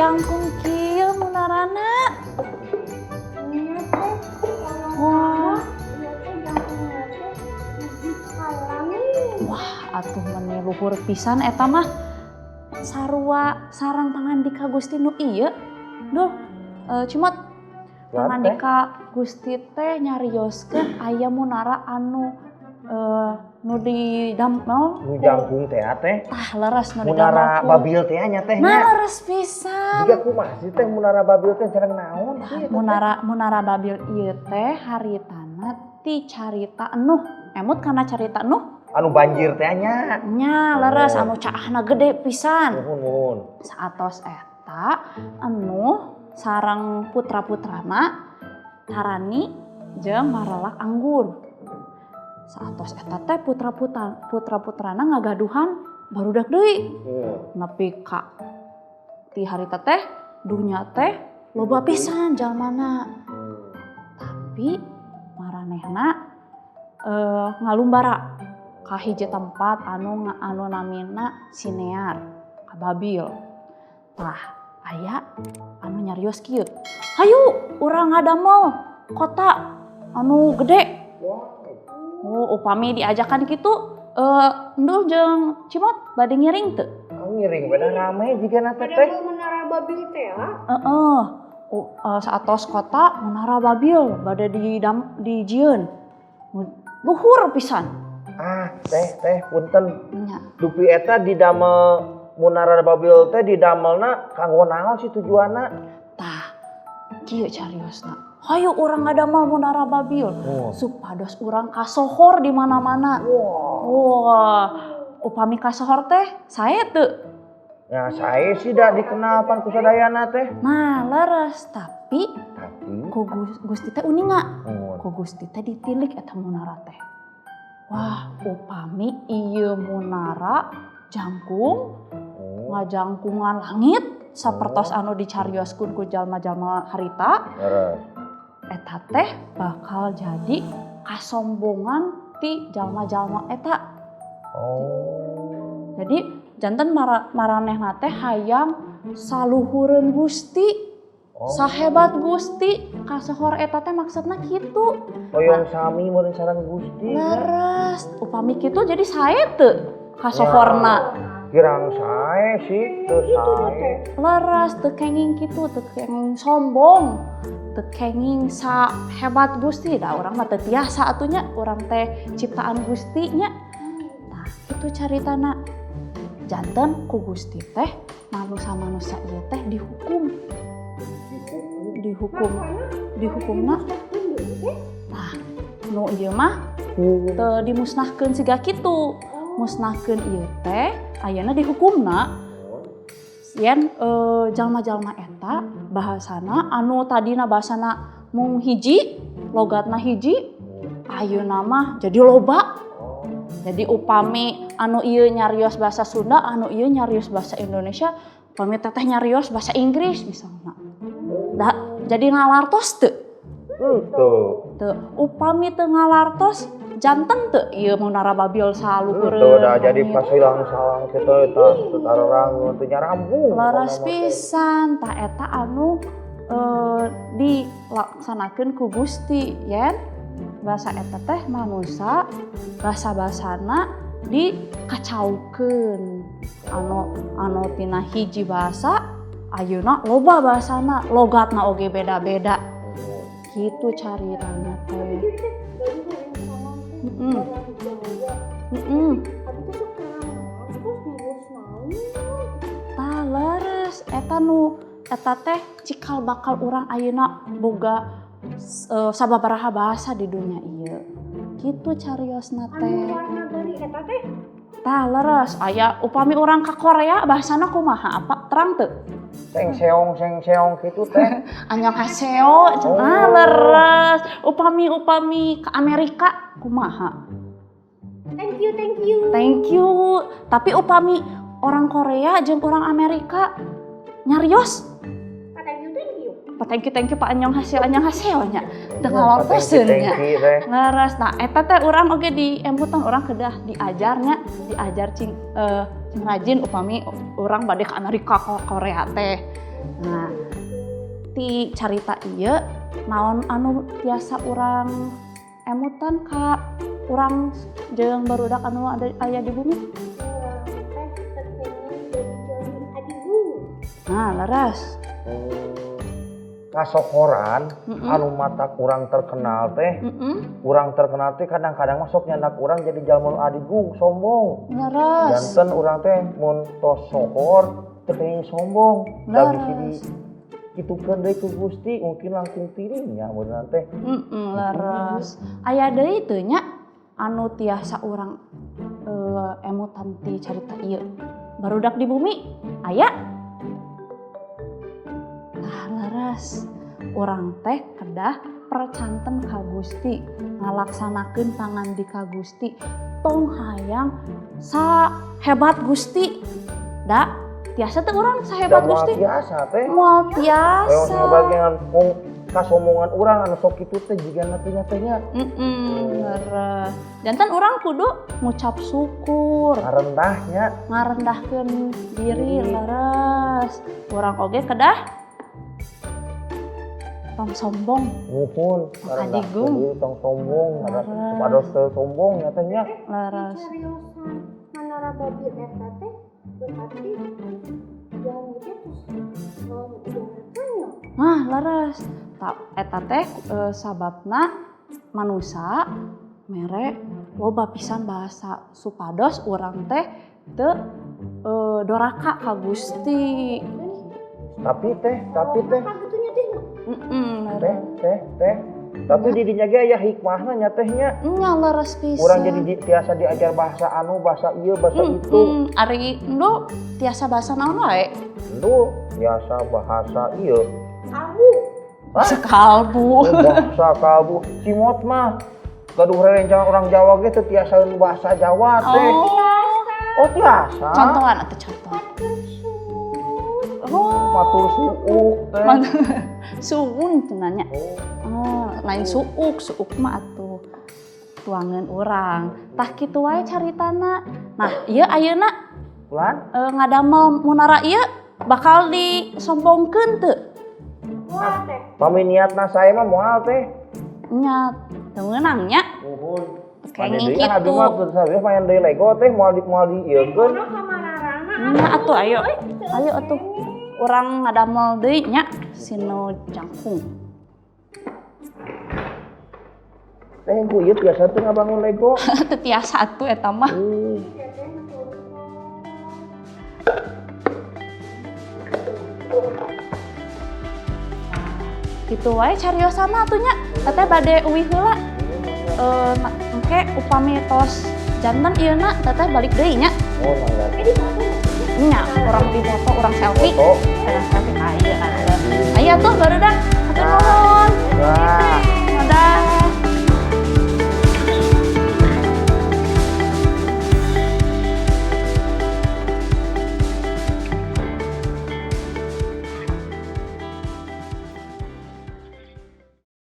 Jangkung kieu munarana. Nya teh, Wah. ieu teh jangkungna teh nepi ka langit. Wah, atuh meni luhur pisan eta mah. Sarua sareng pangandika Gusti nu ieu. Duh, Cimot, pangandika Gusti teh nyarioskeun aya munara anu nu didamel Nu jangkung teh teh. Tah, leres, nu Munara didamel ku Babil teh nya teh Nah, nya. leres pisan. Jiga kumaha sih teh Munara Babil teh, sareng naon sih eta teh? Munara Munara Babil ieu teh haritana ti carita Nuh. Emut kana carita Nuh? Anu banjir teh nya. Nya, leres, Oh. anu caahna gede pisan. Nuhun, nuhun. Saatos eta Nuh sareng putra-putrana tarani jeung marelak anggur. Saatos eta teh putra-putrana ngagaduhan barudak deui. Nepi ka ti harita teh dunya teh loba pisan jalmana. Tapi maranehna ngalumbara ka hiji tempat anu namina Sinear, ka Babil. Tah, aya anu nyarios kieu, "Hayu urang ngadamel kota anu gede." Oh, upami diajakan kitu, Endul jeung Cimot bade ngiring teu? Ah, ngiring beda, rame jigana teh teh. Padahal Menara Babil teh ah. Heeh. Saatos kota Menara Babil bade dijieun. Luhur pisan. Ah, teh teh punten. Nya. Dupi eta didamel Munara Babil teh didamelna kanggo naon sih tujuanna? Tah, kieu cariosna. Hayu urang ngadamel Munara Babil supados urang kasohor di mana-mana. Wah, upami kasohor teh sae teu? Ya, saya sih dah dikenal pan ku sadayana teh. Nah, leres, tapi Tapi ku Gusti teh uninga. Oh. Ku Gusti teh ditilik eta munara teh. Wah, upami ieu munara jangkung ngajangkungan langit sapertos anu dicarioskeun ku jalma-jalma harita, eta teh bakal jadi kasombongan ti jalma-jalma eta. Jadi janten maranehna teh hayang saluhureun Gusti, sahebat Gusti, kasohor eta teh maksudna kitu. Hoyong sami meureun sareng Gusti. Leres, upami kitu jadi sae teu kasohorna? Kirang sae sih, teu sae. Leres, teu kenging kitu, teu kenging sombong, teu kenging sahebat Gusti. Da urang mah teu tiasa atuh nya, urang teh ciptaan Gusti nya. Tah, kitu caritana. Janten ku Gusti teh manusa-manusa ieu teh dihukum. Dihukum, dihukumna tah nu ieu mah teu dimusnahkeun siga kitu. Musnahkeun ieu teh ayeuna dihukumna yen jalma-jalma eta bahasana anu tadina bahasana mung hiji, logatna hiji, ayeuna mah jadi loba. Jadi upami anu ieu nyarios bahasa Sunda, anu ieu nyarios bahasa Indonesia, upami teteh nyarios bahasa Inggris misalna. Da, jadi ngalartos teu? Tuh. Teu. Upami teu ngalartos, janten teu ieu Munara Babil saluhureun Tuh udah jadi langit? Pas hilang salang kitu eta teu tararang teu nyarambung. Leres pisan, tah eta anu dilaksanakeun ku Gusti yen bahasa eta teh manusa bahasa-bahasana dikacaukeun, anu anu tina hiji bahasa ayeuna loba bahasana, logatna oge beda-beda, gitu caritana teh. Tah, leres, eta nu eta teh cikal bakal urang ayeuna boga sababaraha bahasa di dunia ieu, kitu cariosna Anu teh. Warna gari eta teh. Tah, leres, aya upami urang ka Korea bahasana kumaha, apa terang teu? Seng seong seng seong gitu teh. Annyeonghaseyo cenah. Oh. Leres, upami upami ke Amerika kumaha? Thank you, thank you. Thank you. Tapi upami orang Korea jeung orang Amerika nyarios? Ah, thank you, thank you. Pa thank you, thank you, pak annyeonghaseyo, annyeonghaseyo nya, teu ngalartoseun nya. Thank you teh. Leres. Nah, eta teh urang oge di emputan urang kedah diajarnya, diajar cing, cing rajin upami urang bade ke Amerika, ke Korea teh. Nah, ti carita ieu naon anu tiasa urang emutan ka urang jeung barudak anu ada aya di bumi? Urang teh teu kenging jadi jalmi adigung. Nah, leres. Kasokoran anu mata kurang terkenal teh, urang terkenal teh kadang-kadang masuk nyandak urang jadi jalma nu adigung, sombong. Leres. Janten urang teh mun tos sohor teu kenging sombong, da bisi di kitukeun deui ku Gusti mungkin langkung tirinya beunang teh. Leres. Aya deui teu nya anu tiasa urang emutan ti carita ieu? Barudak di bumi aya? Nah, leres. Urang teh kedah percanten ka Gusti, ngalaksanakeun pangandika Gusti. Tong hayang sahebat Gusti. Da tiasa teu urang sahebat Da moal Gusti? tiasa teh. Moal Memang tiasa. sebagian mung kasombongan urang anu sok kitu teh jigana teh nya teh nya. Leres. Janten urang kudu ngucap syukur, Ngarendahnya. Ngarendahkeun diri, Diri. Leres. Urang oge kedah tong sombong. Muhun, ngarendahkeun Adigung. diri, tong sombong, Leres. supados teu sombong nya teh nya. Leres. Cariosan Menara Babil eta teh berarti jalmi teh terus nya. Nah, leres. Tak eta teh sababna manusa mere loba pisan bahasa supados urang teh teu doraka ka Gusti. Tapi teh Apa gitu nya teh? Teh teh teh tapi di dinya ge aya hikmahna nya teh nya. Nya, leres pisan. Urang jadi tiasa diajar bahasa anu, bahasa ieu, bahasa itu. Ari nu tiasa bahasa naon wae? Lu biasa bahasa ieu. Kalbu. Hah? Sekalbu. Oh, bahasa kalbu. Cimot mah gaduh rerencangan orang Jawa ge teu tiasaeun bahasa Jawa teh. Oh. Oh, tiasa. Contohan atuh, contoh. Oh, matur suuk teh. Suun cenah nya. Oh. Oh, lain suuk, suuk mah atuh tuangan urang. Tah, kitu wae caritana. Nah, ieu ayeuna Lan, ngadamel munara ieu bakal disombongkeun teu? Wah teh. Pami niatna saya mah moal teh. Nya, teu meunang nya. Nuhun. Kenging Kitu. Abdi kitu. mah teu serius main deui Lego teh, moal di moal diieukeun. Kono kamararana. Nya atuh, ayo. Ayo atuh. Urang ngadamel deui nya sinu jangkung. Teh, ku ieu tiasa teu ngabangun Lego? Teu tiasa atuh eta mah. Kitu wae cariosana atuh nya. Teteh bade uih heula. Engke upami tos janten ieu na, teteh balik deui nya. Oh, mangga. Nya, urang dipoto, urang selfie. Foto. Urang selfie ayo atuh. Ayo atuh barudak. Hatur nuhun. Wah.